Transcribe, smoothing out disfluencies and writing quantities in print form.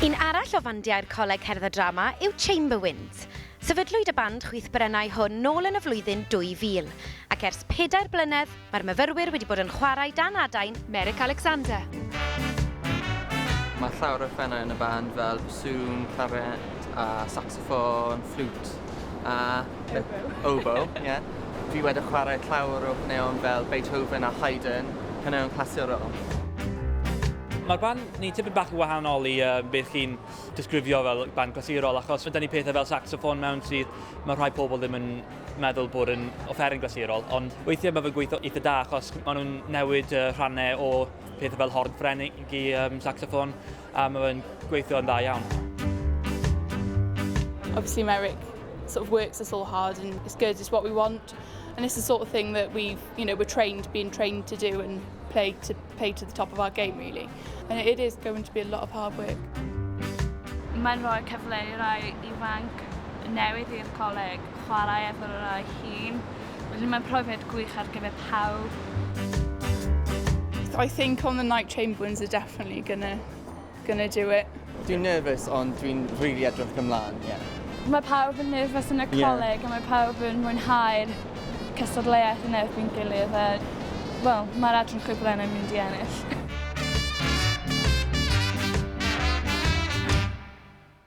Un arall o fandiau'r Coleg Cerdd a Drama yw Chamber Winds. Sefydlwyd y band chwith brennau hwn nôl yn y flwyddyn 2000, ac ers pedair blynedd mae'r myfyrwyr wedi bod yn chwarae dan adain Merrick Alexander. Mae llawer o offerynnau yn y band fel basŵn, clarinet a saxoffon, fflwt a... Oboe. Oboe, ie. Dwi wedi chwarae llawer o caneuon fel Beethoven a Haydn, caneuon clasurol. Mae'r band ni tipyn bach yn wahanol i uh, beth chi'n disgrifio fel band clasurol, achos mae 'da ni pethau fel saxoffon mewn sydd mae rhai pobl ddim yn meddwl bod yn offeryn glasurol, ond weithiau mae fe'n gweithio eitha da achos maen nhw'n newid uh, rhannau o pethau fel horn Ffrenig i um, saxoffon, a mae fe'n gweithio yn dda iawn. Obviously Merrick sort of works us all hard and it's good, it's what we want. And it's the sort of thing that we've, you know, we're trained, being trained to do and play to the top of our game really. And it is going to be a lot of hard work. Mae'n rhoi cyfle i rai ifanc newydd i'r coleg chwarae efo'r rai hŷn. Felly mae'n profiad gwych ar gyfer pawb. I think on the night Chamber Winds are definitely gonna do it. Dwi'n nervous ond dwi'n really edrych ymlaen, ie. Yeah. Mae pawb yn nervous yn y coleg a mae pawb yn mwynhau'r cystadleuaeth yn erbyn gilydd a wel, mae'r adran chwith brennau yn mynd i ennill.